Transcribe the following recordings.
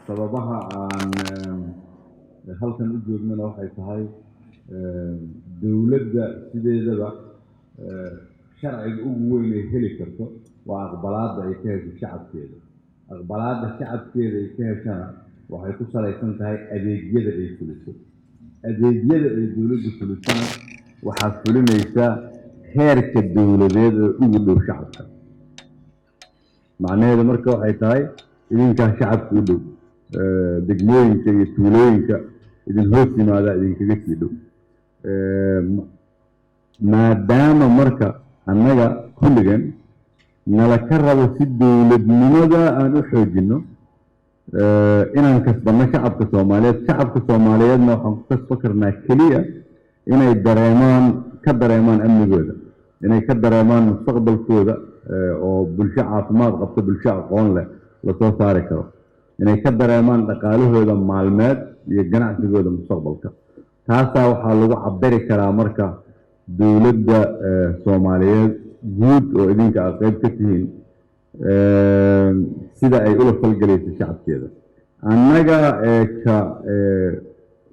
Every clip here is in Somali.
Sababaha aan halkan u joognana waxay tahay, dowladda sideedaba sharciga ugu weyn ay heli karto waa aqbalaadda ay ka hesho shacabkeeda. Aqbalaadda shacabkeeda ay ka heshana waxay ku salaysan tahay adeegyada ay fuliso. Adeegyada ay dowladdu fulisana waxaa fulinaysa heerka dowladeed ee ugu dhow shacabka. Macnaheedu marka waxay tahay idinkaa shacabka u dhow, degmooyinka iyo tuulooyinka idin hoos yimaadaa idinkaga sii dhow. Maadaama marka annaga kulligan nala ka rabo si dowladnimada aan u xoojinno inaan kasbanno shacabka Soomaaliyeed, shacabka Soomaaliyeedna waxaan ku kasban karnaa keliya inay dareemaan, ka dareemaan amnigooda, inay ka dareemaan mustaqbalkooda, oo bulsho caafimaad qabta, bulsho aqoon leh lasoo saari karo, inay ka dareemaan dhaqaalahooda maalmeed iyo ganacsigooda mustaqbalka. Taasaa waxaa lagu cabiri karaa marka dowladda Soomaaliyeed guud oo idinka aad qayb ka tihiin sida ay ula falgelayso shacabkeeda. Annaga ka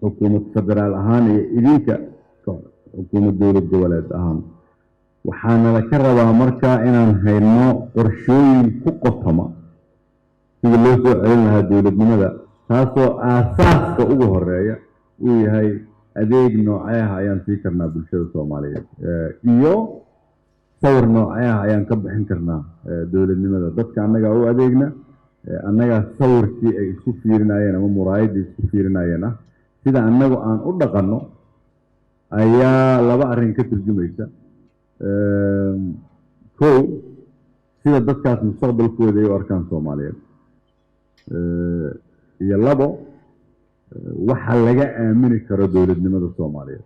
xukuumad federaal ahaan iyo idinka ka xukuumad dowlad goboleed ahaan, waxaana ka rabaa marka inaan hayno qorshooyin ku qotoma sidii loo soo celin lahaa dowladnimada, taasoo aasaaska ugu horeeya uu yahay adeeg noocee ah ayaan sii karnaa bulshada Soomaaliyeed iyo sawir noocee ah ayaan ka bixin karnaa dowladnimada. Dadka annagaa u adeegna, annagaa sawirkii ay isku fiirinayeen ama muraayaddii isku fiirinayeen ah. Sida annagu aan u dhaqanno ayaa laba arrin ka turjumaysa. Kow, sida dadkaas mustaqbalkooda ay u arkaan Soomaaliyeed, iyo labo, waxa laga aamini karo dowladnimada Soomaaliyeed.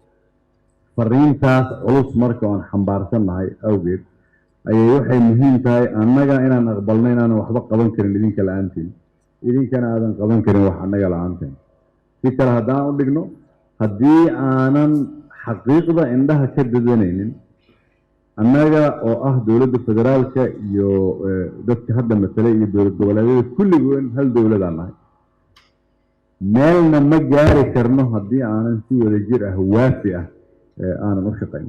Fariintaas culus marka oon xambaarsannahay awgeed ayay waxay muhiim tahay annaga inaan aqbalno inaanan waxba qaban karin idinka la-aantiin, idinkana aadan qaban karin wax annaga la-aanteen. Si kale haddaan u dhigno, haddii aanan xaqiiqda indhaha ka dadanaynin, annaga oo ah dowladda federaalka iyo dadka hadda matalay iyo dowlad goboleedyada, kulligoon hal dowladaan nahay, meelna ma gaari karno haddii aanan si wadajir ah, waafi ah aanan u shaqayn.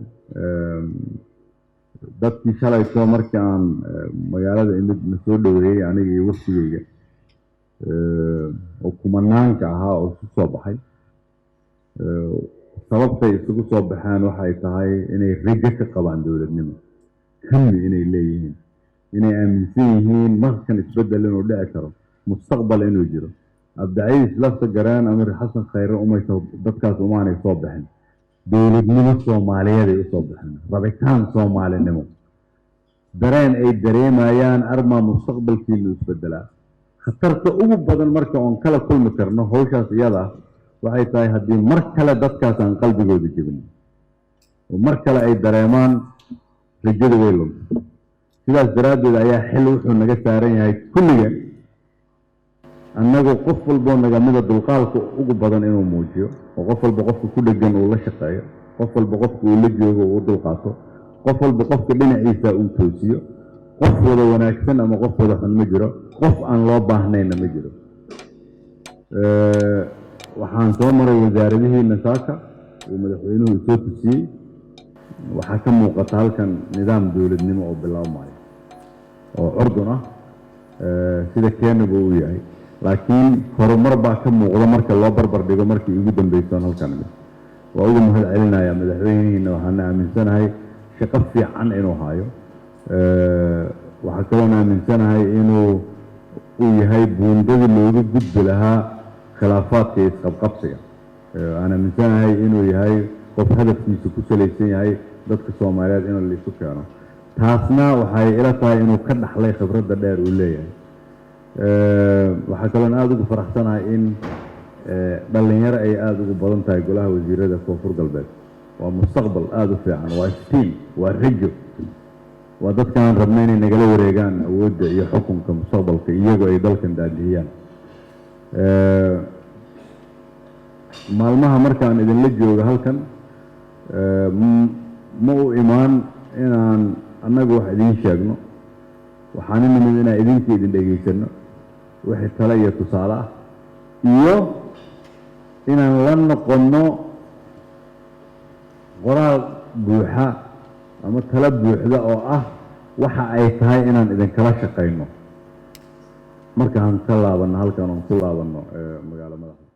Dadkii shalayto markii aan magaalada imid na soo dhoweeyey, aniga iyo wafdigeyga oo kumanaanka ahaa oo isu soo baxay, sababtay isugu soo baxeen waxay tahay inay rajo ka qabaan dowladnimo, hami inay leeyihiin, inay aaminsan yihiin markan isbeddel inuu dhici karo, mustaqbal inuu jiro. Cabdicasiis lafta gareen, Amir Xasan Khayre umaysa dadkaas umaanay soo bixin, dowladnimo Soomaaliyeed ay usoo baxeen, rabitaan Soomaalinimo, dareen ay dareemayaan armaa mustaqbalkiinu isbedelaa. Khatarta ugu badan marka oon kala kulmi karno hawshaas iyada ah waxay tahay haddii mar kale dadkaas aan qalbigooda jebin oo mar kale ay dareemaan rajada way lunta. Sidaas daraaddeed ayaa xil wuxuu naga saaran yahay kulligan annagu, qof walboo nagamida dulqaalka ugu badan inuu muujiyo, oo qof walba qofka ku dhegan uu la shaqeeyo, qof walba qofka uu la joogo uu u dulqaato, qof walba qofka dhinaciisa uu toosiyo. Qof wada wanaagsan ama qof wada xun ma jiro, qof aan loo baahnayna ma jiro. Waxaan soo maray wasaaradihii nasaaka uu madaxweynuhu soo tusiyey. Waxaa ka muuqata halkan nidaam dowladnimo oo bilaabmayo oo curdun ah, sida Kenya-ba uu yahay, laakiin horumar baa ka muuqda marka loo barbar dhigo markii ugu dambaysoon halkan imid. Waa ugu mahad celinayaa madaxweynihiina, waxaana aaminsanahay shaqo fiican inuu hayo. Waxaa kaloon aaminsanahay inuu uu yahay buundadii looga gudbi lahaa khilaafaadka iyo isqabqabsiga. Aan aaminsanahay inuu yahay qof hadafkiisu ku salaysan yahay dadka Soomaaliyeed in laisu keeno. Taasna waxay ila tahay inuu ka dhaxlay khibradda dheer uu leeyahay. Waxaa kaloon aada ugu faraxsanahay in dhallinyaro ay aada ugu badan tahay golaha wasiirada Koonfur Galbeed. Waa mustaqbal aada u fiican, waa iftiin, waa rajo, waa dadkaan rabna inay nagala wareegaan awoodda iyo xukunka mustaqbalka, iyagoo ay dalkan daadihiyaan. Maalmaha markaan idinla joogo halkan, ma u imaan inaan annagu wax idiin sheegno. Waxaan u nimid inaan idinka idin dhegaysano wixii tale iyo tusaale ah. Iyo inaan la noqonno qoraal buuxa ama talo buuxda oo ah waxa ay tahay inaan idinkala shaqayno markaan ka laabanno halkan oon ku laabanno magaalo madaxda.